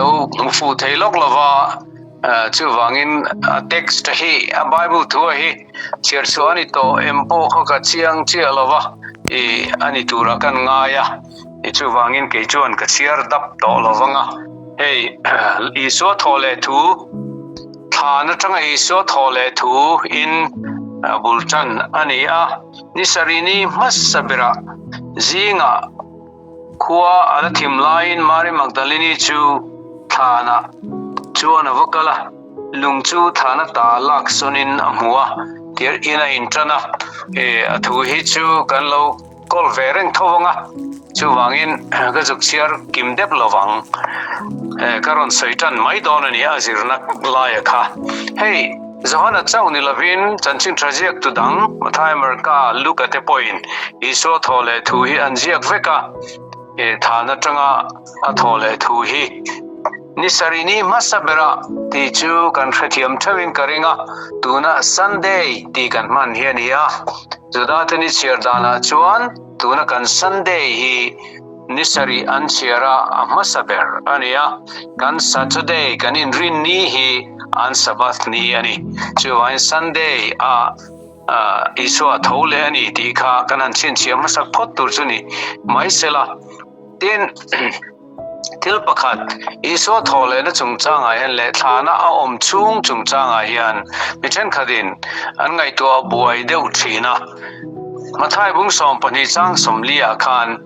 lo hmu fuh thei lawk lo va, chuvangin a text hi a Bible thu a hi chhiar chhuah a ni tawh em pawh kha ka chiang chiah lo va, ih a ni turah kan ngai a, chuvangin kei chuan ka chhiar dap tawh lo vang a, hei Isua thawh leh thu thlan atanga Isua thawh leh thu in bul tan a ni a, ni sarih ni hmasa berah zingah. Khua a la thim laiin Mary Magdalene chu thlanah chuan a va kal a, lung chu thlan ata lak sawnin a hmu a, tir in a intan a, e, a thu hi chu kan lo kawl ve reng tho vang a, chuvangin ka zuk chhiar kim dep lo vang, e, ka rawn sawi tan mai dawn a ni a zirna laia kha. Hei, Johana chauh ni lovin chanchin tha ziak tu dang Mathai, Marka, Luka te pawhin Isua thaw leh thu hi an ziak vek a, he than atanga a thaw leh thu hi ni sarih ni hmasa bera tih chu kan hrethiam theuhin ka ring a, tuna Sunday tih kan hman hi a ni a, Juda te ni chhiar danah chuan tuna kan Sunday hi ni sarih an chhiar a, a hmasa ber a ni a, kan Saturday kan inrin ni hi an Sabbath ni a ni. Chuvangin Sunday a Isua tho leh a ni tih kha kan han chhinchhiah hmasak phawt tur chu ni mai sela. Tin, thil pakhat Isua tho lehna chungchangah hian leh thlana a awm chhung chungchangah hian mi thenkhatin an ngaihtuah buai deuh thin a. Mathai bung 12 chang 40 ah khan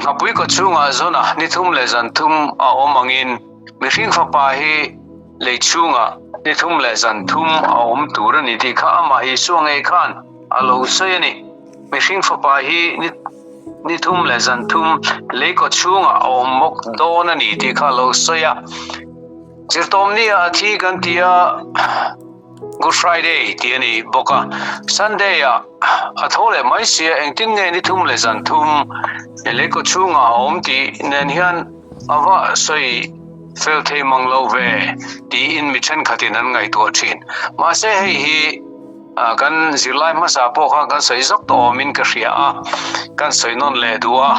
Nghapui kaw chhungah zawna ni thum leh zan thum a awm angin mihring fapa hi lei chhungah ni thum leh zan thum a awm tur a ni tih kha amah Isua ngei khan a lo sawi a ni. Mihring fapa hi ni thum leh zan thum lei kaw chhungah a awm bawk dawn a ni tih kha a lo sawi a. Zirtawmni ah a thi kan ti a. Good Friday tih a ni bawk a, Sunday ah a tho leh mai sia engtin nge ni thum leh zan thum lei kaw chhungah a awm tih nen hian a va sawi fel thei mang lo ve tiin mi thenkhatin an ngaihtuah thin. Mahse hei hi kan zirlai hmasa pawh khan kan sawi zawk tawh awmin ka hria a, kan sawi nawn leh duh a.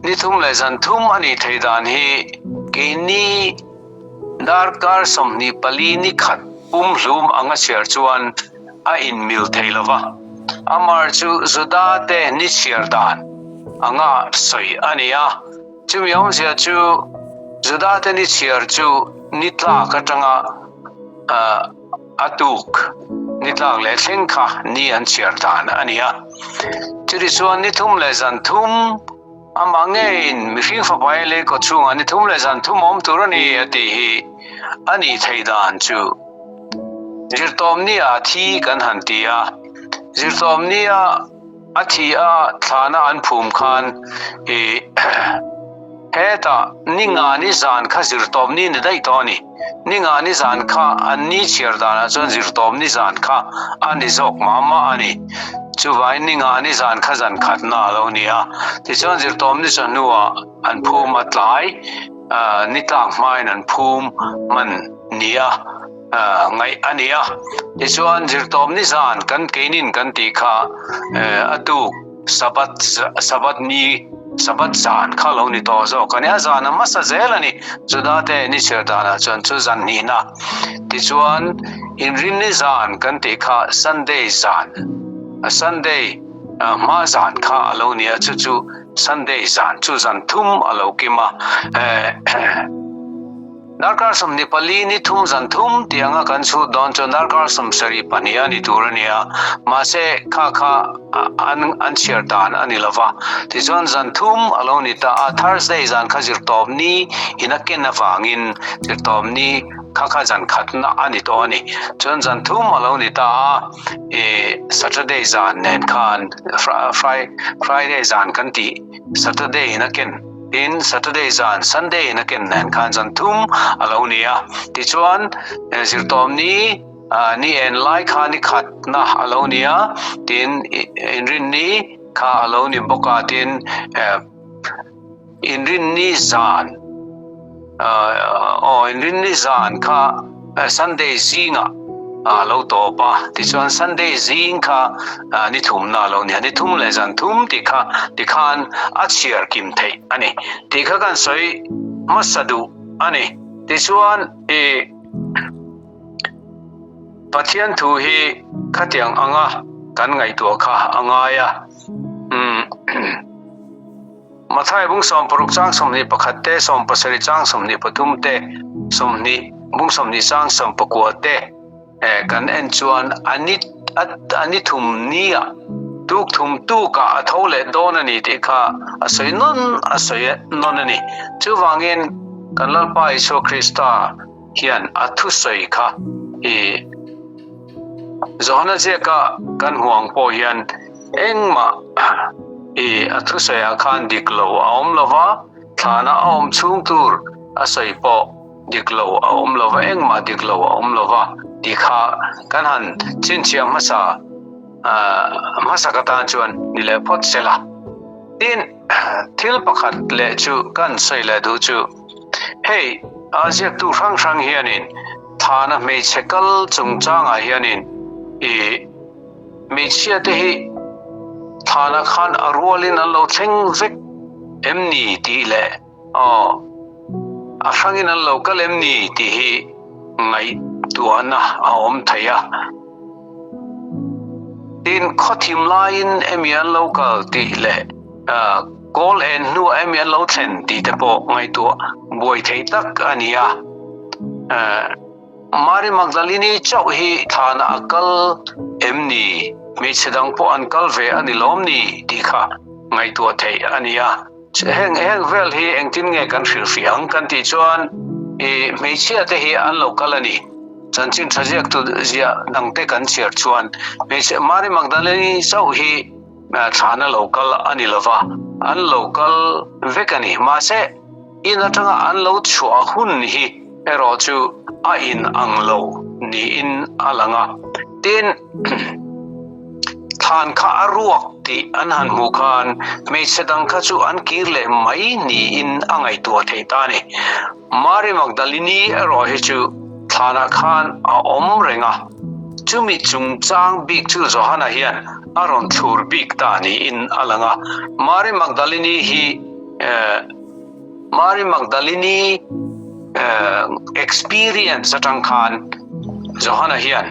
Ni thum leh zan thum a nih theih dan hi keini Darkar 24 ni khat pumhlum anga chhiar chuan a inmil thei lo va, amar chu Juda te ni chhiar dan anga sawi a ni a. Chumi awmzia chu Juda te ni chhiar chu ni tlak atanga a tuk ni tlak leh thleng kha ni an chhiar dan a ni a. Chutichuan ni thum leh zan thum Amah ngeiin mihring fapa lei kaw chhungah ni thum leh zan thum awm tur a ni a tih hi a nih theih dan chu Zirtawmnia thi kan han ti a. Zirtawmnia a thi a thlana an phum khan i hetah ni nga ni zan kha zirtawmni ni daih tawh a ni. Ni nga ni zan kha an ni chhiar danah chuan zirtawmni zan kha a ni zawk mah mah a ni. Chuvangin ni nga ni zan kha zan khatna a lo ni a. Tichuan zirtawmni chawhnuah an phum a tlai, ni tlak hmain an phum hman ni a ngaih a ni a. Tichuan zirtawmni zan kan keinin kan tih kha a tuk Sabbath Sabbath ni Sabbath zan kha lo ni tawh zawk a ni. A zan a hmasa zel a ni. Juda te ni chhiar danah chuan chu zan hnihna. Tichuan Inrinni zan kan tih kha Sunday zan Sunday hma zan kha a lo ni a, chu chu Sunday zan chu zan thum a lo kim a. Darkar 24 ni thum zan thum tih anga kan chhut dawn chuan darkar 72 a ni tur a ni a, mahse kha kha an an chhiar dan a ni lova. Tichuan zan thum a lo ni ta a, Thursday zan kha zirtawp ni in a ken avangin zirtawp ni kha kha zan khatna a ni tawh a ni. Chuan zan thum a lo ni ta a, ih Saturday zan nen khan Friday zan kan tih Saturday in a ken. Tin, Saturday zan, Sunday in a ken nen khan zan thum a lo ni a. Tichuan, zirtawm ni, ni en lai kha ni khatna a lo ni a. Tin, inrin ni kha a lo ni bawk a. Tin, inrin ni zan, aw, inrin ni zan kha Sunday zingah. a lo tawp a, tichuan Sunday zing kha ni thumna a lo ni a, ni thum leh zan thum tih kha tikhan a chhiar kim theih a ni tih kha kan sawi hmasa duh a ni. Tichuan i Pathian thu hi khatiang anga kan ngaihtuah kha a ngai a, umm. Mathai bung 60 chang 21 te, 70 chang 23 te, 20 bung 20 chang 19 te kan en chuan a ni a ni thum nia tuk thum tukah a tho leh dawn a ni tih kha a sawi nawn a sawi nawn a ni. Chuvangin kan Lalpa Isua Krista hian a thusawi kha i Johana ziaka kan hmuh ang pawh hian Engmah i a thusawiah khan dik lo a awm lo va, thlana a awm chhung tur a sawi pawh dik lo a awm lo va, engmah dik lo a awm lo va tih kha kan han chhinchhiah hmasa hmasa ka tan chuan ni leh phawt se la. Tin, thil pakhat leh chu kan sawi leh duh chu hei a ziaktu hrang hrang hianin thlana hmeichhe kal chungchangah hianin i Hmeichhia te hi thlanah khan a rualin an lo thleng vek em ni tih leh aw a hrangin an lo kal em ni tih hi ngaihtuahna a awm thei a. Tin, khawthim laiin emi an lo kal tih leh kawl en hnuah emi an lo thlen tih te pawh ngaihtuah buai thei tak a ni a. Mari Magdalini chauh hi thlanah a kal em ni? Hmeichhe dang pawh an kal ve a ni lawm ni? tih kha ngaihtuah theih a ni a. Heng heng vel hi engtin nge kan hrilhfiah ang kan tih chuan i hmeichhia te hi an lo kal a ni. Chanchin tha ziaktu ziah dangte kan chhiar chuan hmeichhe Mari Magdalini chauh hi thlana lo kal a ni lova, an lo kal vek a ni. Mahse, in atanga an lo chhuah hun hi erawh chu a in ang lo niin a lang a. Tin, thlan kha a ruak tih an han hmuh khan hmeichhe dang kha chu an kir leh mai niin a ngaihtuah thei ta a ni. Mari Magdalini erawh hi chu thlanah khan a awm reng a, chumi chungchang bik chu Johana hian a rawn thlur bik ta niin a lang a. Mari Magdalini hi Mari Magdalini experience atang khan Johana hian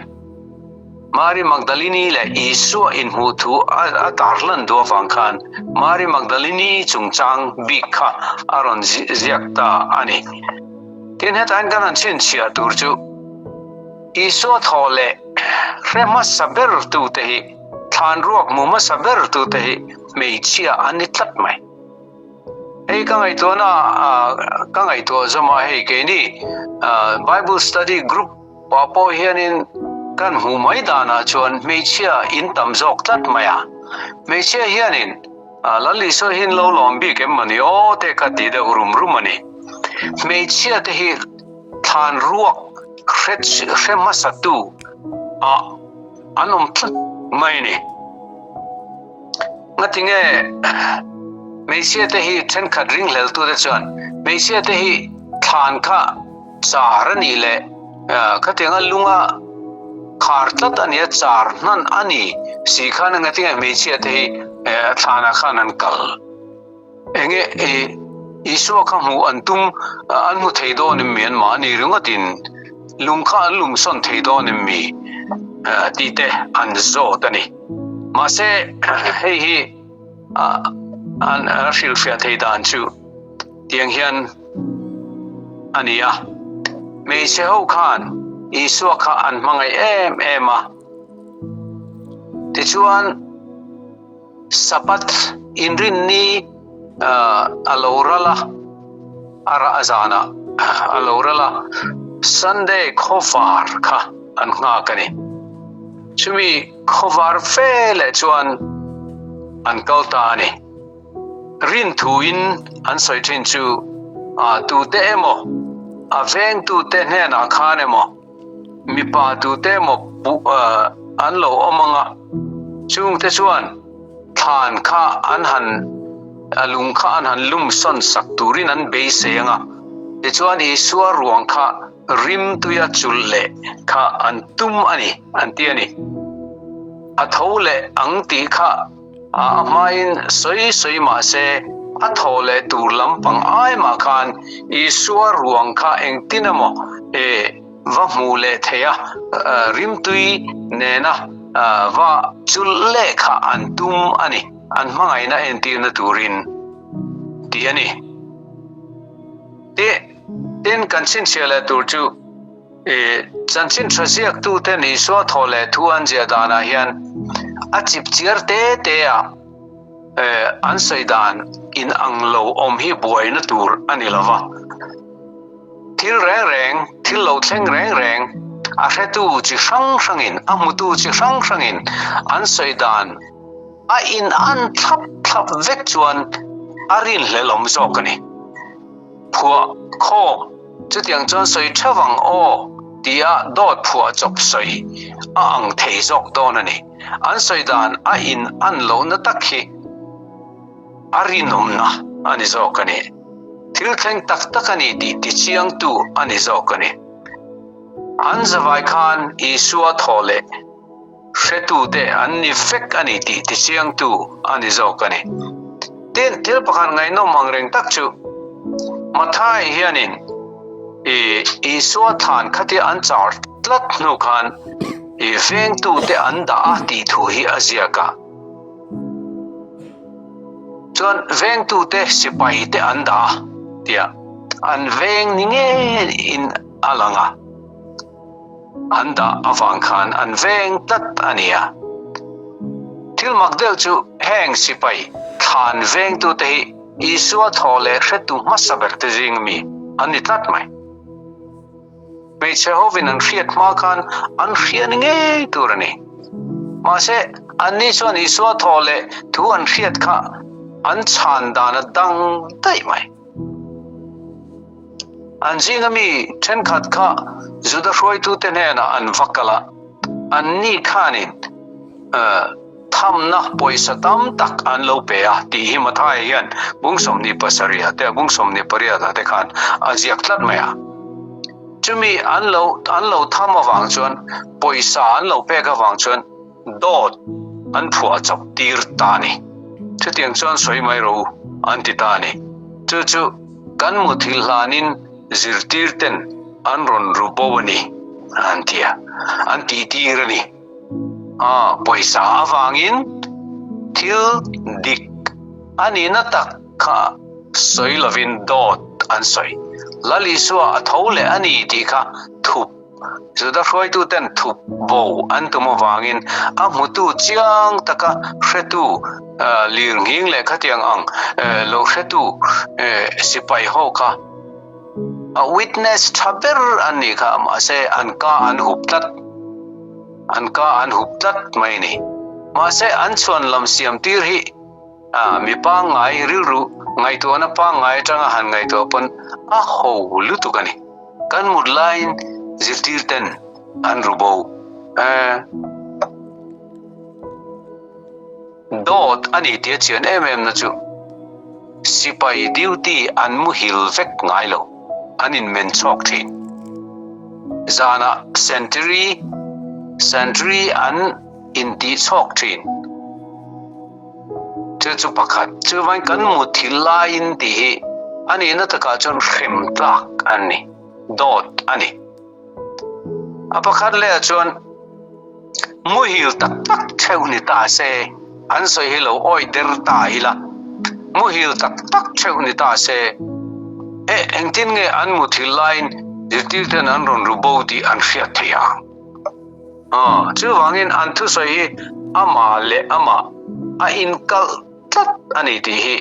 Mari Magdalini leh Isua inhmuh thu a tarlan duh avang khan Mari Magdalini chungchang bik kha a rawn ziak ta a ni. Tin, hetain kan han chhinchhiah tur chu Isua thaw leh hre hmasa ber tute hi, thlan ruak hmu hmasa ber tute hi hmeichhia an ni tlat mai. Hei ka ngaihtuahna ka ngaihtuah zawm a, hei keini Bible study group ah pawh hianin kan hmuh mai danah chuan hmeichhia in tam zawk tlat mai a. Hmeichhia hianin Lal Isua hi in lo lawm bik em mawni aw te kha ti deuh rum rum a ni. Hmeichhia te hi thlan ruak hre hre hmasa tu ah an awm tlat mai a ni. Ngatinge hmeichhia te hi thenkhat ringhlel tu te chuan hmeichhia te hi thlan kha char a nih leh khatianga lunga khar tlat a nia char hnan a ni si khan ngatinge hmeichhia te hi thlanah khan an kal. Enge i Isua kha hmuh an tum an hmu thei dawn em mi an mahni ringawtin lung kha an lum sawn thei dawn em mi tih te an zawt a ni. Mahse hei hi an hrilhfiah thei dan chu tiang hian a ni a, hmeichhe ho khan Isua kha an hmangaih em em a, tichuan Sabbath inrinni a lo ral a, a rah zanah a lo ral a, Sunday khawvar kha an nghak a ni. Chumi khawvar fe leh chuan an kal ta a ni. Rinthuin an sawi thin chu tute emaw a vengtute hnenah khan emaw, Mipa tute emaw puh an lo awm ang a, chungte chuan thlan kha an han a lung kha an han lum sawn sak turin an beisei ang a, tichuan Isua ruang kha. Rimtuia chulh leh kha an tum a ni, an ti a ni. A tho leh ang tih kha a hmain sawi sawi mah se, a thaw leh tur lampang ai mah khan Isua ruang kha engtin emaw e va hmuh leh thei a, rimtui nena va chulh leh kha an tum a ni, an hmangaihna entirna turin tih a ni. Tih tin kan chhinchhiah leh tur chu i chanchin tha ziaktuten Isua thaw leh thu an ziah danah hian a chip chiar te te a an sawi dan in ang lo awm hi buaina tur a ni lo va. Thil reng reng, thil lo thleng reng reng a hretu chi hrang hrangin, a hmutu chi hrang hrangin an sawi dan a in an thlap thlap vek chuan a rinhlelh awm zawk a ni. Phuah khawm chutiang chuan sawi tha vang aw tia dawt phuah chawp sawi a ang thei zawk dawn a ni. An sawi dan a in an lohna tak hi a rinawmna a ni zawk a ni. Thil thleng tak tak a ni tih tichiangtu a ni zawk a ni. An zavai khan Isua thaw leh. Hretute an ni vek a ni tih tichiangtu a ni zawk a ni. Tin, thil pakhat ngaihnawm ang reng tak chu Mathai hianin i Isua thlan khatia an char tlat hnu khan i vengtute an dah a tih thu hi a ziak a. Chuan vengtute sipaite an dah a tia an veng ni ngeiin a lang a. An dah avang khan an veng tlat a ni a. Thil mak deuh chu heng sipai thlan vengtute hi Isua thaw leh hretu hmasa berte zing mi an ni tlat mai. Hmeichhe hovin an hriat hma khan an hria ni ngei tur a ni. Mahse, anni chuan Isua thaw leh thu an hriat kha an chhan dan a dang daih mai. An zinga mi thenkhat kha Juda hruaitute hnenah an va kal a, anni khanin thamna pawisa tam tak an lo pe a tih hi Mathaia hian bung 27 te bung 28 ah te khan a ziak tlat mai a. Chumi an lo an lo tham avang chuan pawisa an lo pek avang chuan Dawt an phuah chawp tir ta a ni. Chutiang chuan sawi mai rawh u, an ti ta a ni. Chu chu kan muthilh hlanin zirtir ten an rawn ru bo a ni, an ti a, an tih tir a ni. A, pawisa avangin thil dik a nihna tak kha sawi lovin dawt an sawi. Lal Isua a tho leh a ni tih kha thup Juda hruaituten thup bo an tum avangin a hmutu chiang taka hretu lir nghing leh khatiang ang lo hretu sipai ho kha a witness tha ber an nih kha mahse an ka an hup tlat an ka an hup tlat mai a ni. Mahse an chhuan lam siam tir hi A, mi pangngai rilru ngaihtuahna pangngai atanga han ngaihtuah pawn a ho lutuk a ni. Kan mut laiin zirtir ten an ru bo. E, dawt a ni tih a chian em em na chu sipai duty an muhil vek ngai lo, an inmen chhawk thin. Zanah sentry, sentry an intih chhawk thin. Chu chu pakhat, chuvain kan muthil laiin tih hi a nihna takah chuan hrem tlak an ni, dawt a ni. A pakhat lehah chuan muhil tak tak theuh ni ta se, an sawi hi lo awih der ta ila, muhil tak tak theuh ni ta se, eh engtin nge an muthil laiin zirtirten an rawn ru bo tih an hriat theih ang? Aw, chuvangin an thusawi hi amah leh amah a inkalh tlat a ni tih hi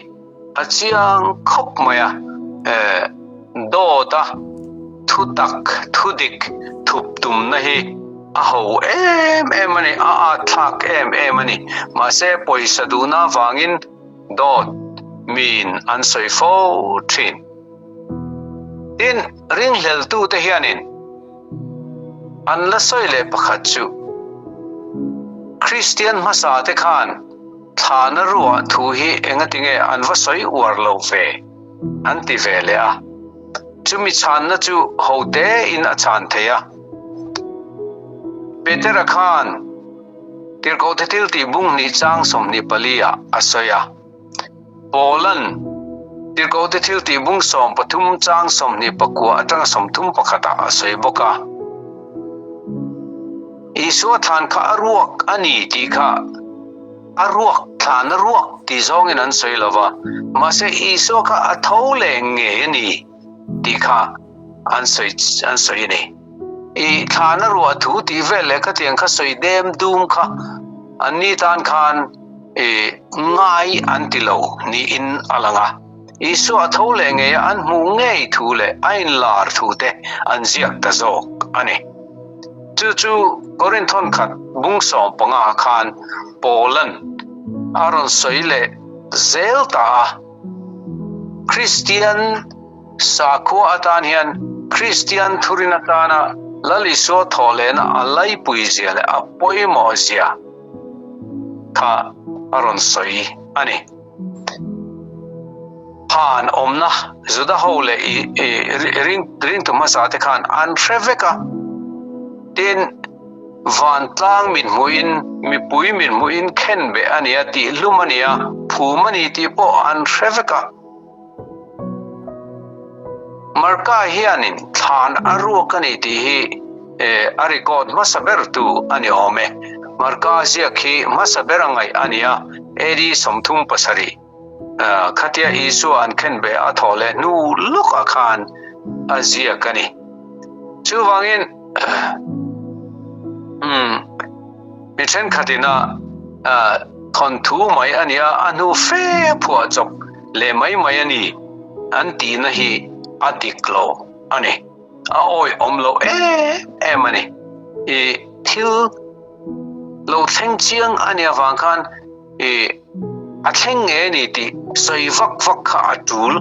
a chiang khawp mai a. Eh, dawta thutak, thudik thup tumna hi a ho em em a ni, a atthlak em em a ni. Mahse, pawisa duhna avangin dawt miin an sawi fo thin. Tin, ringhleltute hianin An la sawi leh pakhat chu, Kristian hmasa te khan thlana ruah thu hi engatinge an va sawi uar lo ve? an ti ve leh a. Chumi chhanna chu ho tein a chhan thei a. Petera khan Tirhkohte thiltih bung hnih chang 24 ah a sawi a. Paula'n Tirhkohte thiltih bung 13 chang 29 atanga 31 ah a sawi bawk a. Isua thlan kha a ruak a ni tih kha a ruak thlan a ruak tih zawngin an sawi lo va, mahse Isua kha a tho leh ngei a ni tih kha an sawi an sawi a ni. I thlan a ruah thu tih vel leh khatiang kha sawi dem dum kha an ni tan khan i ngai an ti lo niin a lang a. Isua a tho leh ngei a, an hmuh ngei thu leh a inlar thu te an ziak ta zawk a ni. Chu chu Korinthon khat bung 15 khan Paula'n a rawn sawi leh zel ta a. Kristian sakhua atan hian Kristian thurin atana Lal Isua thawh lehna a laipui zia leh a pawimawh zia kha a rawn sawi a ni. Khan awmna Juda ho leh ringtu hmasa te khan an hre vek a, tin vantlang min hmuhin mipui min hmuhin khen beh a nia tih hlum a nia phum a ni tih pawh an hre vek a. Marka hianin thlan a ruak a ni tih hi a record hmasa ber tu a ni awm e. Marka ziak hi hmasa ber a ngaih a ni a, AD 37 khatia Isua an khen beh a thawh leh hnu lawkah khan a ziak a ni. Chuvangin mi thenkhatin a thawnthu mai a nia, a hnu fe phuah chawp leh mai mai a ni an tihna hi a dik lo a ni. A awihawm lo em em a ni. I thil lo thleng chiang a nih avang khan i a thleng nge a ni tih sawi vak vak kha a tul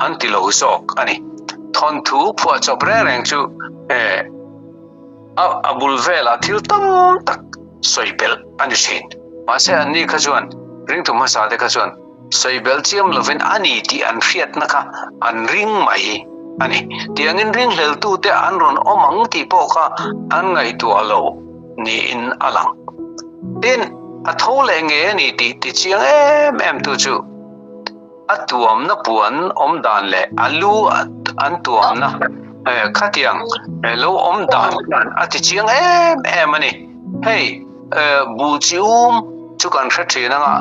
an ti lo zawk a ni. Thawnthu phuah chawp reng reng chu a bul velah thil tam tak sawi belh a ni thin. Mahse anni kha chuan ringtu hmasa te kha chuan sawi belh chiam lovin a ni tih an hriatna kha an ring mai a ni. Tiangin ringhleltute an rawn awm ang tih pawh kha an ngaihtuah lo niin a lang. Tin, a tho leh nge a ni tih ti chiang em em tu chu a tuamna puan awm dan leh a lu an tuamna khatiang lo awm dan a ti chiang em em a ni. Hei buh chi um chu kan hre thin anga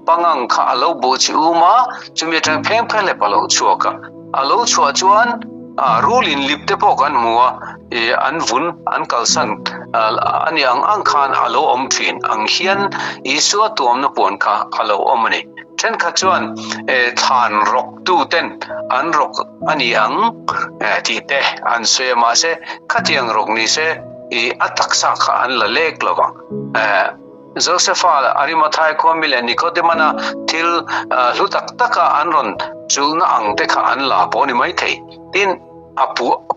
pangang kha a lo buh chi um a, chumi atang pheng pheng leh a lo chhuak a. A lo chhuah chuan rul in lip te pawh kan hmu a, an vun an kalsan a ni ang ang khan a lo awm thin ang hian Isua tuamna puan kha a lo awm a ni. Thenkhat chuan thlan rawk tu ten an rawk a ni ang tih te an sawi a, mahse khatiang rawk ni se a taksa kha an la lek lo vang. Josefa Arimathai khuami leh Nikodemana thil hlu tak taka an rawn chulna ang te kha an la pawh a ni maithei. Tin, a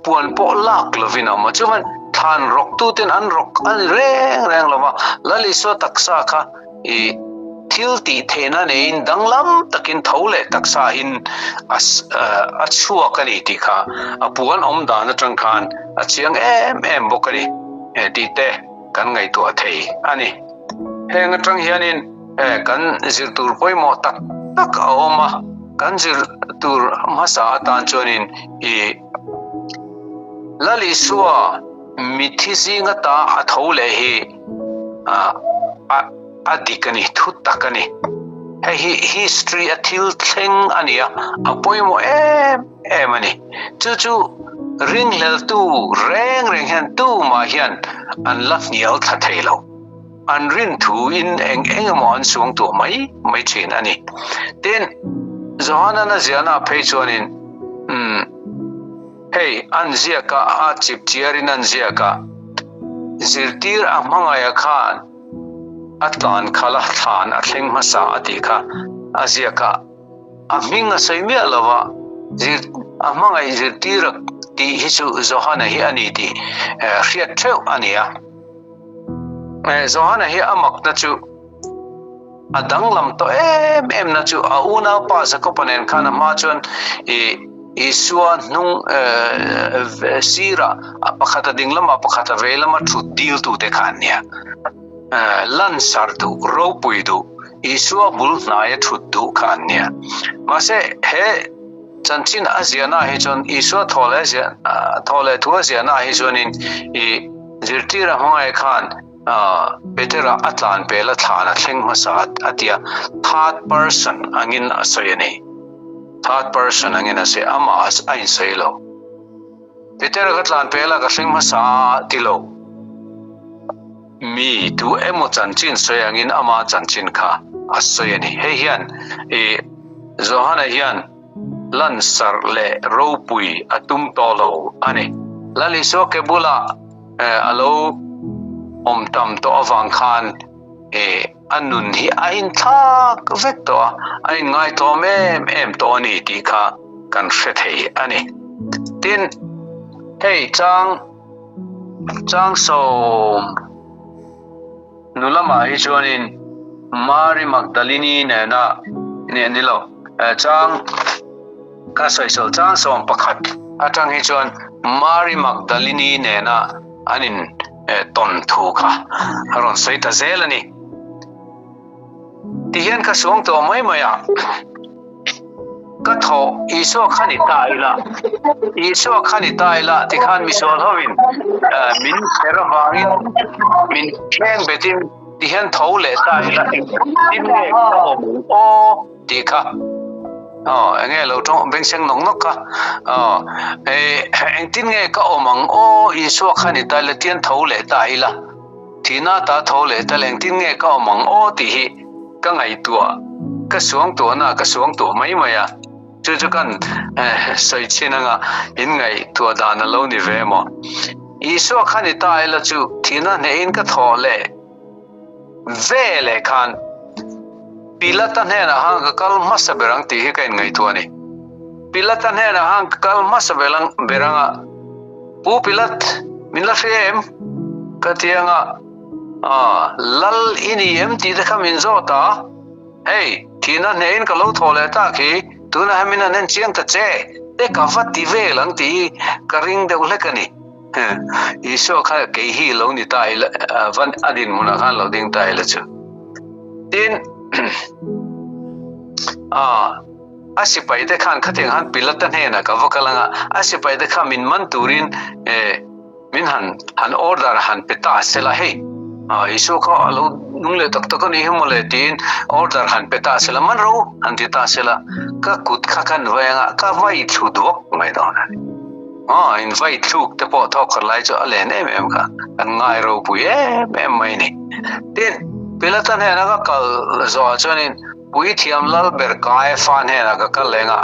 puan pawh lak lovin a awm a. Chuan thlan rawktuten an rawk a ni reng reng lo va, Lal Isua taksa kha i thil tih theihna neiin danglam takin tho leh taksa in a chhuak a ni tih kha a puan awm dan atang khan a chiang em em bawk a ni tih te kan ngaihtuah thei a ni. Heng atang hianin kan zir tur pawimawh tak tak a awm a, kan zir tur hmasa atan chuanin i Lal Isua mithi zinga ta a tho leh hi a dik a ni, thu tak a ni. Hei hi history a thil thleng a ni a, a pawimawh em em a ni. Chu chu ringhleltu reng reng hian tumah hian an la hnial thla thei lo. An rin thuin eng eng emaw an suang tuah mai mai thin a ni. Tin, Johana ziahna phei chuanin, umm, Hei, an ziak a, a chip chiarin an ziak a, zirtir a hmangaih khan a tlan khalh a, thlan a thleng hmasa a tih kha a ziak a, a hming a sawi miah lo va, zir a hmangaih zirtir a tih hi chu Johana hi a ni tih hriat theuh a ni a. Johana hi a makna chu a danglam tawh em em na chu a unaupa Jakoba nen khan a hma chuan i. Isua hnung sirah a pakhat a ding lama pakhat a vei lama thut diltute kha an nia. Lansar duh, ropui duh, Isua bul hnaia thut duh kha an nia. Mahse he chanchin a ziahnaah hi chuan Isua thaw leh thaw leh thu a ziahnaah hi chuanin i zirtira hmangaih khan Petera a tlan pel a thlan a thleng hmasa a tia third person angin a sawi a ni. Third person angin a sawi amah a insawi lo. Petera ka tlan pel a ka thleng hmasa a ti lo. Mi tu emaw chanchin sawi angin ama chanchin kha a sawi a ni. Hei hian i Johana hian lansarh leh ropui a tum tawh lo a ni. Lal Isua ke bulah a lo awm tam tawh avang khan a nun hi a inthlak vek tawh a, a inngaitawm em em tawh a ni tih kha kan hre thei a ni. Tin, hei chang chang sawm nu lamah hi chuanin Mari Magdalini nena ni lo chang Ka sawisawl chang 11 atang hi chuan Mary Magdalini nena an in tawn thu kha a rawn sawi ta zel a ni. Tihian ka suang tawh mai mai a, ka thaw Isua kha ni ta ila, Isua kha ni ta ila tikhan misual hovin min kher avangin min thleng betin tihian tho leh ta ila engtin nge ka awm ang aw? Tih kha aw enge lo tawng bengchheng nawk nawk kha aw engtin nge ka awm ang aw Isua kha ni ta ila tian tho leh ta ila thihna ta tho leh ta engtin nge ka awm ang aw tih hi ka ngaihtuah ka suangtuahna ka suangtuah mai mai a chu chu kan sawi chhin anga in ngaihtuah dan a lo ni ve maw Isua kha ni ta ila chu thihna hnehin ka thaw leh Ve leh khan Pilata hnenah khan ka kal hmasa ber ang tih hi ka inngaihtuah a ni. Pilata hnenah khan ka kal hmasa ber ang ber ang a, Pu Pilat, min la hria em? Ka ti ang a, Aw, Lal i ni em tih te kha min zawt a, hei, thihna hnehin ka lo thaw leh tak hi, tunah hian min han en chiang ta che, te ka va ti vel ang tih hi ka ring deuh hlek a ni. Isua kha kei hi lo ni ta ila van a dinhmunah khan lo ding ta ila chu. Tin, a sipai te khan khatiang han Pilata hnenah ka va kal anga, a sipai te kha min man turin min han han order han pe ta sela hei Isua kha a lo nung leh tak tak a nih hi mawle tiin order han pe ta sela man ro han ti ta sela ka kut kha kan vai anga ka vai thlu duak mai dawn a ni. Aw, in vai thluk te pawh thawk khat lai chu a len em em kha, kan ngai ropui em em mai ni. Tin, Pilata hnena ka kal zawhah chuanin Puithiam Lalber Kaiafa hnenah ka kal leng a,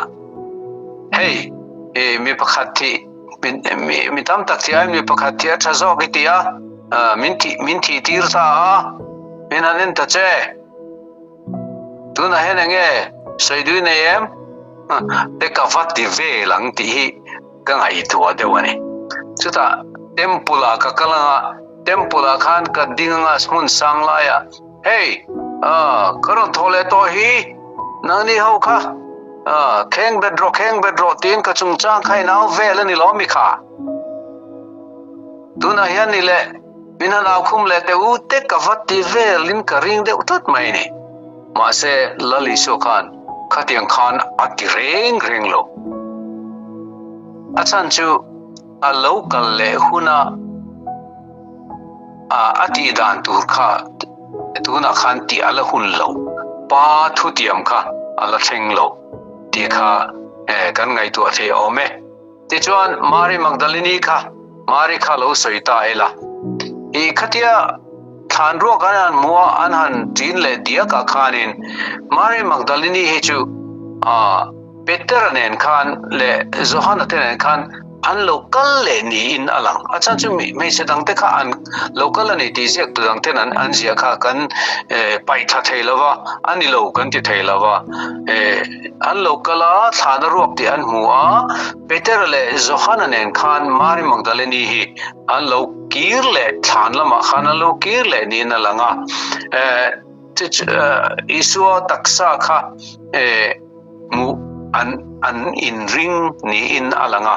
Hei, i mi pakhat thih, mi, mi tam tak thih aiin mi pakhat thih a tha zawk i ti a, min thih, min thih tir ta a, min han en ta che. Tunah hian enge sawi dui nei em? Te ka va ti vel ang tih hi ka ngaihtuah deuh a ni. Chutah temple ah ka kal anga, temple ah khan ka ding anga hmun sang laiah, Hei, ka rawn thaw leh tawh hi, nangni ho kha kheng bet rawh, kheng bet rawh tiin ka chungchang kha in au vel a ni lo mi kha? Tunah hian ni leh. Min han au khum leh teh u te ka va ti velin ka ring deuh tlat mai a ni. Mahse, Lal Isua khan khatiang khan a ti reng reng lo. A chhan chu a lo kal leh huna a tih dan tur kha tunah khan tih a la hun lo, Pa thutiam kha a la thleng lo tih kha kan ngaihtuah thei awm e. Tichuan, Mari Magdalini kha Mari kha lo sawi ta ila. I khatia thlan ruak an han hmu a, an han ṭin leh diak ah khanin Mari Magdalini hi chu Petera nen khan leh Johana te nen khan an lo kal leh niin a lang. A chhan chu hmeichhe dangte kha an lo kal a ni tih ziaktu dangten an ziah kha kan paih thla thei lo va, a ni lo kan ti thei lo va. An lo kal a, thlana ruak tih an hmu a, Petera leh Johana nen khan Mari Magdaleni hi an lo kir leh thlan lamah khan an lo kir leh niin a lang a. Isua taksa kha hmuh an an inring niin a lang a.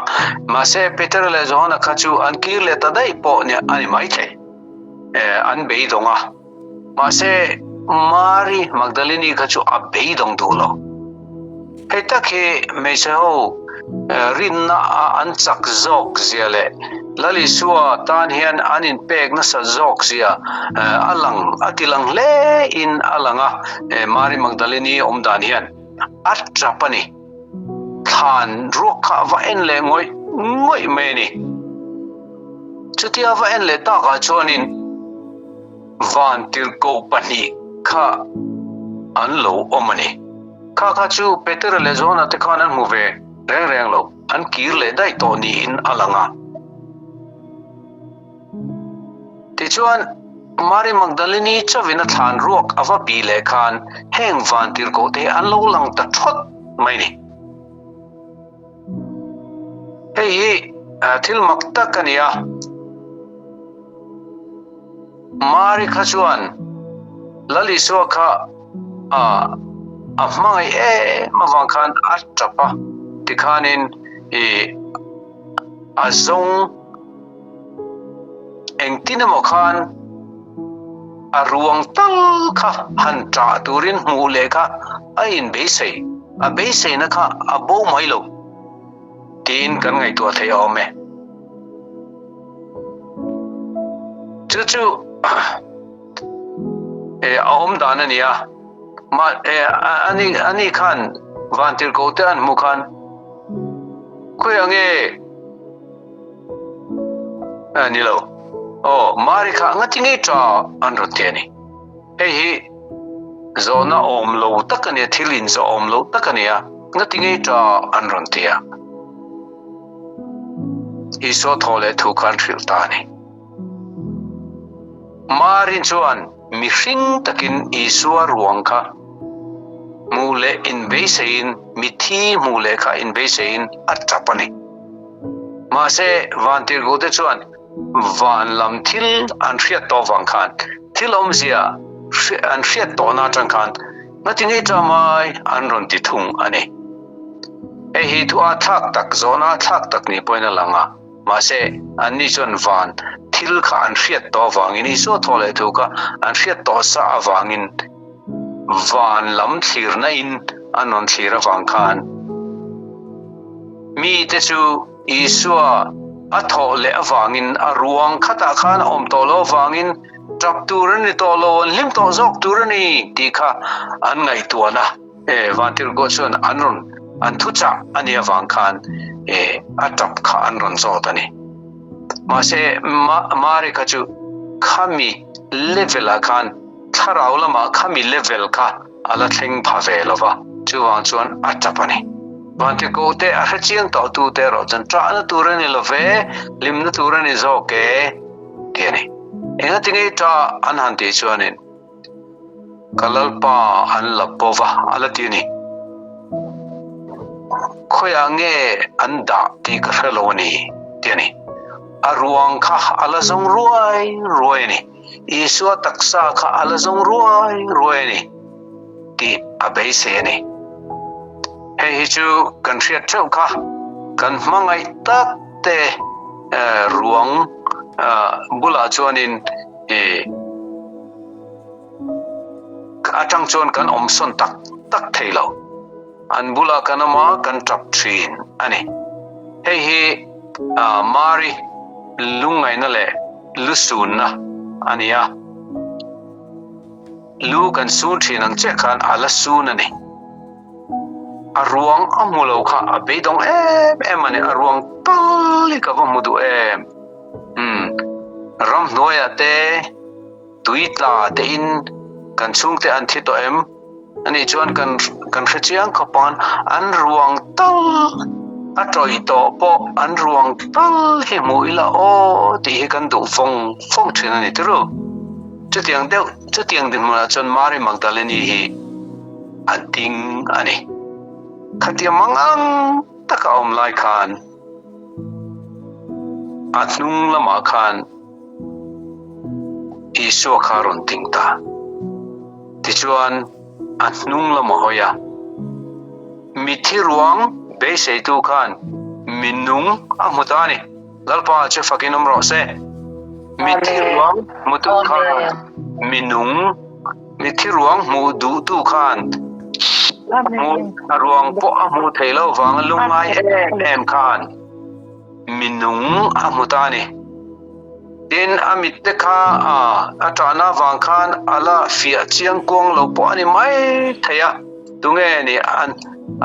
Mahse Petera leh Johana kha chu an kir leh ta daih pawh a ni maithei. An beidawng a. Mahse Mari Magdalini kha chu a beidawng duh lo. Hei tak hi hmeichhe ho rinna a an chak zawk zia leh Lal Isua tan hian an inpek nasa zawk zia a lang a ti lang hle in a lang a, Mari Magdalini awm dan hian a tap a ni. Thlan ruak kha a va en leh ngawih ngawih mai a ni. Chutia va en leh takah chuanin van tirhkoh pahnih kha an lo awm a ni. Kha kha chu Petera leh Johana te khan an hmu ve reng reng lo, an kir leh daih tawh niin a lang a. Tichuan, Mari Magdalini chauhin a thlan ruak a va bih leh khan heng van tirhkoh te hi an lo lang ta thawt mai a ni. Hei hi thil mak tak a ni a. Mari kha chuan Lal Isua kha a a hmangaih em avang khan a tap a, tikhanin i a zawng engtin emaw khan a ruang tal kha han ṭah turin hmuh leh kha a inbeisei, a beiseina kha a bo mai lo tiin kan ngaihtuah theih a awm e. Chu chu a awm dan a ni a, ani ani khan vantirhkoh te an hmuh khan khawiah nge A ni lo. Aw, Mari kha ngati ngei ṭa an rawn ti a ni. Hei hi zawhna awm lo tak a nia, thil inzawh awm lo tak a nia, ngati ngei ṭa an rawn ti a. Isua thaw leh thu kha an hrilh ta a ni. Mari chuan mihring takin Isua ruang kha hmuh leh inbeiseiin, mitthi hmuh leh kha inbeiseiin a ṭap a ni. Mahse, vantirhkohte chuan van lam thil an hriat tawh vang khan, thil awmzia an hriat tawhna atang khan ngati ngei ta mai an rawn ti thung a ni. Hei hi thu a thlak tak, zawhna a thlak tak ni pawhin a lang a, mahse, anni chuan van thil kha an hriat tawh avangin, Isua thaw leh thu kha an hriat tawh sa avangin, van lam thlirna in an rawn thlir avang khan mite chu Isua a thawh leh avangin a ruang khatah khan a awm tawh lo avangin tap tur a ni tawh lo, an hlim tawh zawk tur a ni tih kha an ngaihtuahna e Vantirhkoh chuan an rawn an thuchah a nih avang khan e a tap kha an rawn zawt a ni. Mahse Mari kha chu khami level ah khan Thlarau lamah khami level kha a la thleng pha ve lo va, chuvang chuan a tap a ni. Vantirhkoh te a hrechiang tawh tu te erawh chuan ṭahna tur a ni lo ve, hlimna tur a ni zawk e, ti a ni. Engati nge ṭah an han tih chuanin ka Lalpa an la bo va a la ti a ni. Khawiah nge an dah tih ka hre lo a ni, ti a ni. A ruang kha a la zawng ruai ruai a ni. Isua taksa kha a la zawng ruai ruai a ni tih a beisei a ni. Hei hi chu kan hriat theuh kha kan hmangaih tak te ruang bulah chuanin atang chuan kan awm sawn tak tak thei lo. An bulah kan awm a, kan tap thin a ni. Hei hi Mari lungngaihna leh lusunna a ni a. Lu kan sun thin ang chiah khan a la sun a ni. A ruang a hmu lo kha a beidawng em em a ni. A ruang tal hi ka va hmu duh em. Umm, ramhnuaiah te. Tui tla te in kan chhungte an thi tawh em? Ani chuan kan kan hre chiang khawp ang an ruang tal a tawih tawh pawh an ruang tal hi hmuh ila aw tih hi kan duh fawng fawng thin a ni turu. Chutiang deuh chutiang dinhmunah chuan Mary Magdalene hi a ding a ni. Khatia mangang taka awm lai khan a hnung lamah khan Isua kha a rawn ding ta. Tichuan, a hnung lam a hawi a. Mitthi ruang beiseitu khan mi nung a hmu ta a ni. Lalpa chu fakin awm rawh se. Mitthi ruang hmutu khan mi nung, mitthi ruang hmuh duhtu khan hmu a ruang pawh a hmuh theih loh vanga lungngai em em khan mi nung a hmu ta a ni. Tin, a mitte kha a ṭahna avang khan a la fiah chiang kuang lo pawh a ni mai thei a. Tunge ni a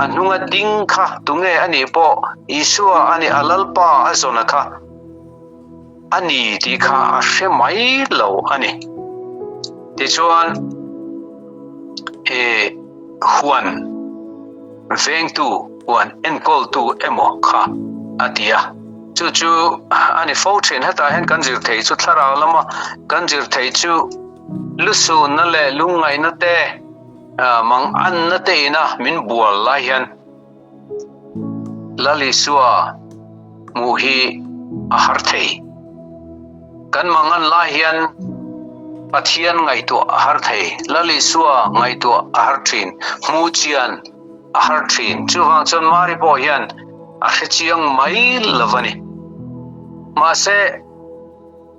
hnunga ding kha tunge a nih pawh Isua a ni a Lalpa a zawna kha a ni tih kha a hre mai lo a ni. Tichuan, e huan vengtu, huan enkawltu emaw kha a ti a. Chu chu a ni fo thin. Hetah hian kan zir thei chu thlarau lama kan zir thei chu lusunna leh lungngaihna te, Mang anna te ina min bual lai hian Lal Isua hmuh hi a har thei. Kan mangan lai hian Pathian ngaihtuah a har thei. Lal Isua ngaihtuah a har thin. Hmuh chian a har thin. Chuvang chuan Mari pawh hian a hre chiang mai lo a ni. Mahse.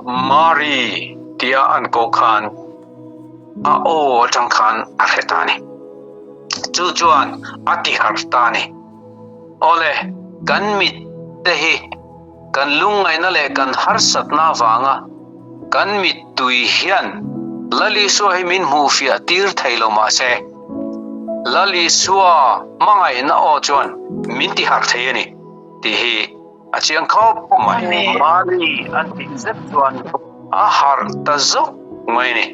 Mari tia an koh khan a aw atang khan a hre ta a ni. Chu chuan a ti harh ta a ni. Awle, kan mit te hi kan lungngaihna leh kan harsatna avanga kan mittui hian Lal Isua hi min hmuhfiah tir thei lo mahse, Lal Isua hmangaihna aw chuan min ti harh thei a ni tih hi A chiang khawp mai. Mali an tih zet chuan a harh ta zawk mai ni.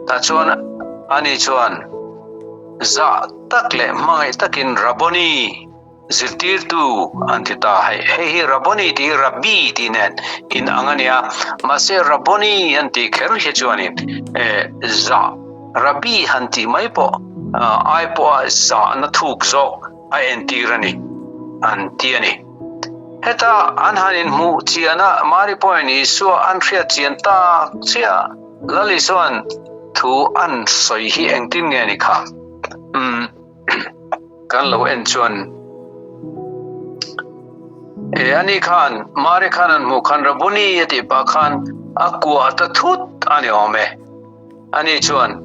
Tah chuan ani chuan zah tak leh hmangaih takin Rabboni, zirtirtu an ti ta. Hei hei hi Rabboni tih hi Rabbi tih nen in ang a nia. Mahse Rabboni an tih kher hi chuanin zah, Rabbi han tih mai pawh ai pawha zahna thuk zawk a entir a ni, an ti a ni. Heta an han inhmuh chiana Mari pawhin Isua an hriat chian tak chiah Lal Isua'n thu an sawi hi engtin nge ni kha? Umm, kan lo en chuan e ani khan Mari khan an hmuh khan Rabuni a tih pah khan a kuah ta thut a ni awm e. Ani chuan,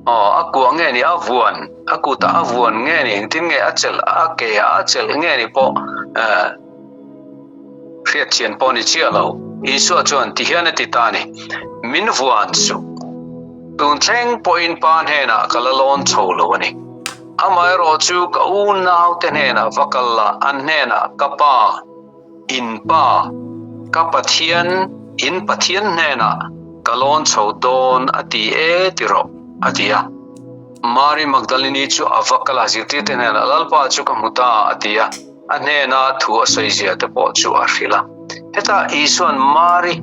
Aw, a kuah nge ni, a vuan, a kutah a vuan nge ni, engtin nge a chelh, a ke ah a chelh nge ni pawh hriat thian pawh ni chiah lo. Isua chuan ti hian a ti ta a ni, Min vuan suh, tun thleng pawhin Pa hnenah ka la lawn chho lo a ni. Amaherawh chu ka unaute hnenah va kal la, an hnenah ka Pa, In Pa, ka Pathian, in Pathian hnenah ka lawn chho dawn a ti e ti rawh, a ti a. Mari Magdalini chu a va kal a, zirtirte hnenah, Lalpa chu ka hmu ta, a ti a. A hnena thu a sawi zia te pawh chu a hrilh a. Hetah Isua'n Mari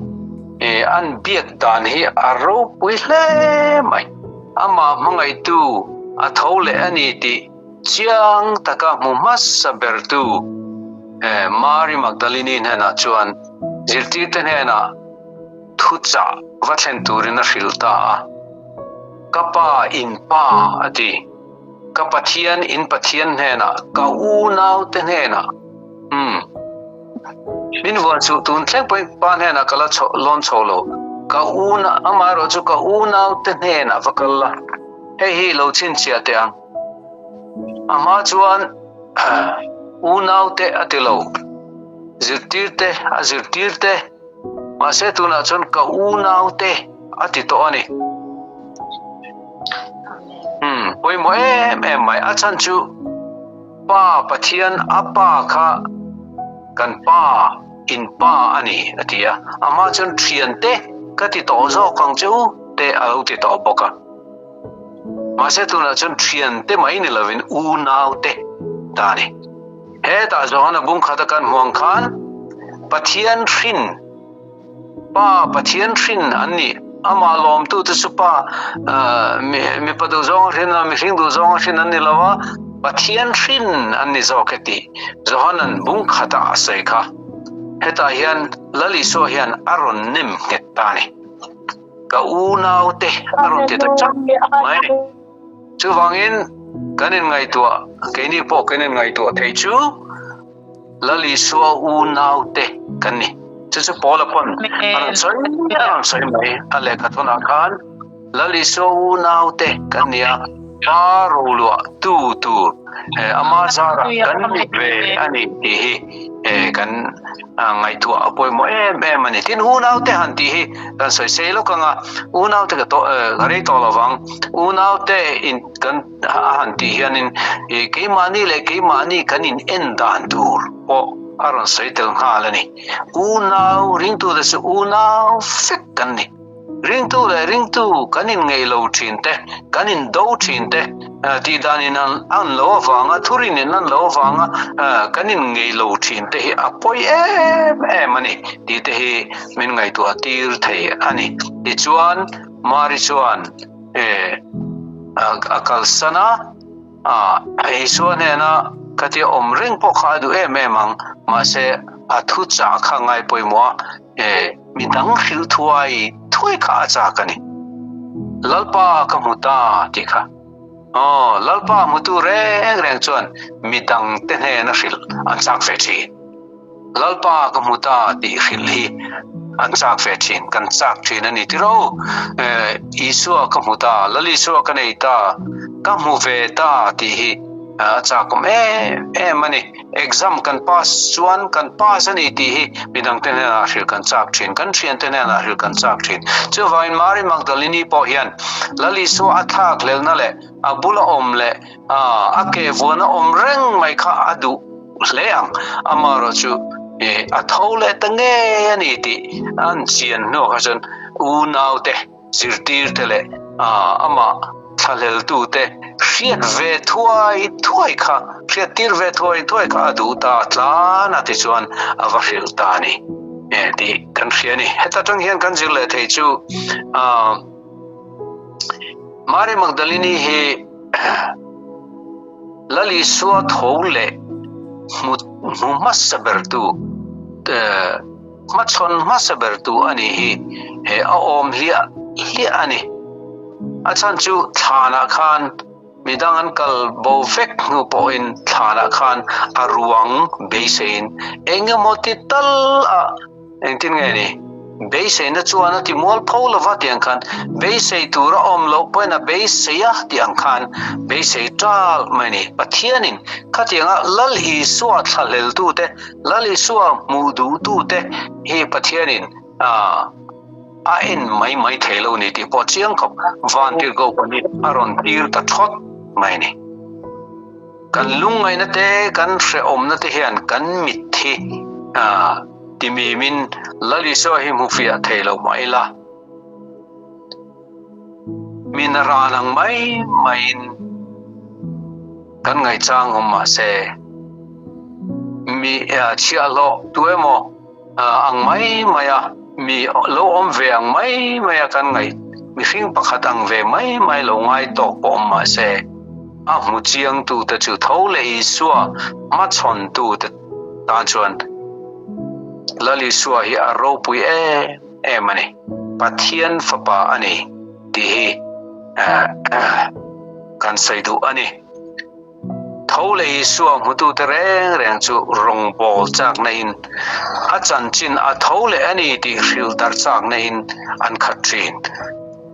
an biak dan hi a ropui hle mai. Amah hmangaihtu a tho leh a ni tih Chiang taka hmu hmasa bertu Mari Magdalini hnenah chuan zirtirte hnenah thuchah va thlen turin a hrilh ta a. Ka Pa in Pa a ti. Ka Pathian in Pathian hnenah, ka unaute hnenah. Umm. Min vuan suh tun thleng pawhin Pa hnenah ka la lawn chho lo. Ka una, amaherawh chu ka unaute hnenah va kal la. Hei hi lo chhinchhiah teh ang. A hma chuan unaute a ti lo, zirtirte a zirtirte, mahse tunah chuan ka unaute a ti tawh a ni. Hmm, pawimawh em em mai. A chhan chu Pa Pathian a Pa kha kan Pa in Pa a ni a ti a. A hma chuan thiante ka ti tawh zawk ang che u te a lo ti tawh bawk a. Mahse tunah chuan thiante mai ni lovin unaute ta a ni. Hetah Johana bung khata kan hmuh ang khan Pathian hrin, Pa Pathian hrin an ni. Amah lawmtute chu Pa mipa duhzawng a hrin a, mihring duhzawng a hrin an ni lo a, Pathian hrin an ni zawk e tih Johana'n bung khata a sawi kha. Hetah hian Lal Isua hian a rawn nem nghet ta a ni. Ka unaute a rawn ti ta chak mai. Chuvangin Kan inngaihtuah, keini pawh kan inngaihtuah theih chu Lal Isua unaute kan ni. Chu chu Paula pawn a rawn sawi a rawn sawi mai a lehkha thunah khan Lal Isua unaute kan ni a, Pa roluah tu tur ama zarah kan ni ve a ni tih hi kan ngaihtuah a pawimawh em em a ni. Tin, unaute han tih hi kan sawi sei lawk ang a, unaute ka tawh ka rei tawh lo vang, unaute in kan a han tih hianin keimahni leh keimahni kan in en dan tur pawh a rawn sawi tel nghal a ni. Unau ringtute chu unau vek kan ni. Ringtu leh ringtu kan inngeih lo thin te, kan indo thin te, tihdan in an lo avanga, thurin in an lo avanga kan inngeih lo thin te hi a pawi em em a ni tih te hi min ngaihtuah tir thei a ni. Tichuan, Mari chuan a kalsan a. Isua hnena khatia awm reng pawh kha a duh em em ang, mahse a thuchah kha ngai pawimawh a, mi dang hrilh thuai thuai kha a chak a ni. Lalpa ka hmu ta tih kha. Aw, Lalpa hmutu reng reng chuan mi dangte hnena hrilh an chak ve thin. Lalpa ka hmu ta tih hrilh hi an chak ve thin, kan chak thin a ni tiro. Isua ka hmu ta, Lal Isua ka nei ta, ka hmu ve ta tih hi a chakawm em em a ni. Exam kan pass chuan kan pass a ni tih hi midangte hnenah hrilh kan chak thin, kan thiante hnenah hrilh kan chak thin. Chuvangin Mary Magdalene pawh hian Lal Isua a thlak hlelna leh a bula awm leh a ke vuana awm reng mai kha a duh hle ang. Amaherawh chu a tho leh ta ngei a ni tih an chian hnuah kha chuan unaute, zirtirte leh amah thlahleltute hriat ve thuai thuai kha, hriattir ve thuai thuai kha a duh ta tlan a tichuan a va hrilh ta a ni tih kan hria a ni. Heta tang hian kan zir leh thei chu Mary Magdalene hi Lal Isua tho leh hmu hmasa bertu, hmachhawn hmasa bertu a nih hi he a awm hliah hliah a ni. A chhan chu thlanah khan midang an kal bo vek hnu pawhin thlanah khan a ruang beiseiin eng emaw ti tal a Engtin nge ni? Beiseina chuan a ti mual pho lova tih ang khan, beisei tur a awm loh pawhin a beisei a tih ang khan beisei ṭal mai a ni. Pathianin khatianga Lal Isua thlahleltute, Lal Isua hmuh duhtute hi Pathianin a en mai mai thei lo ni tih pawh chiang khawp Vantirhkoh pahnih a rawn tir ta ṭhawt mai a ni. Kan lungngaihna te, kan hrehawmna te hian kan mitthi timimin Lal Isua hi hmu fiah thei lo mah ila, min a ran ang mai maiin kan ngaihchang awm mah se, mi chhiahhlawh tu emaw ang mai mai a, mi lo awm ve ang mai mai a kan ngaih, mihring pakhat ang ve mai mai lo ngai tawk pawh awm mah se, a hmu chiangtute chu tho leh Isua hmachhawntute tan chuan Lal Isua hi a ropui em em a ni, Pathian fapa a ni tih hi kan sawi duh a ni. Tho leh Isua hmutute reng reng chu rawngbâwl châkna in a chanchin a tho leh a ni tih hrilh darh châkna in an khat ṭhîn.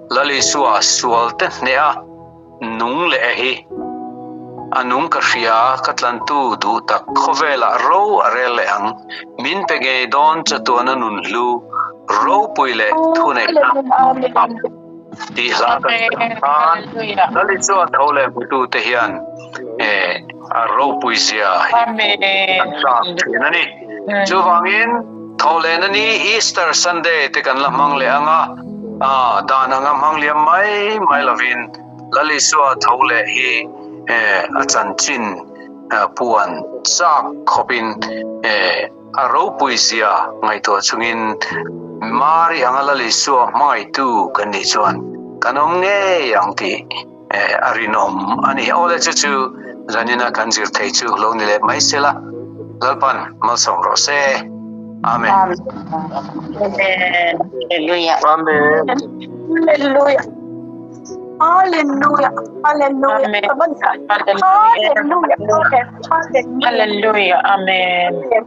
Lal Isua sualte hneha nung leh hi a nung ka hria, ka tlantu duh tak khawvêlah ro a rêl leh ang, min pe ngei dâwn chatuana nun hlu ropui leh thuneihna. Tih hla kan hriat khan Lali chuan tho leh hmutute hian a ropui zia hi an tlak thin a ni. Chuvangin tho lehna ni Easter Sunday te kan la hmang leh ang a, dan anga hmang liam mai mai lovin Lal Isua tho leh hi a chanchin puan chak khawpin A ropui zia ngaihtuah chungin Mari anga Lal Isua hmangaihtu kan nih chuan kan awm ngei ang tih a rinawm a ni. Awle chu chu zanina kan zir thei chu lo ni leh mai sela, Lalpan malsawm rawh se. Amen. Amen. Hallelujah. Amen. Hallelujah. Hallelujah. Hallelujah. Amen. Hallelujah. Hallelujah. Amen. Hallelujah.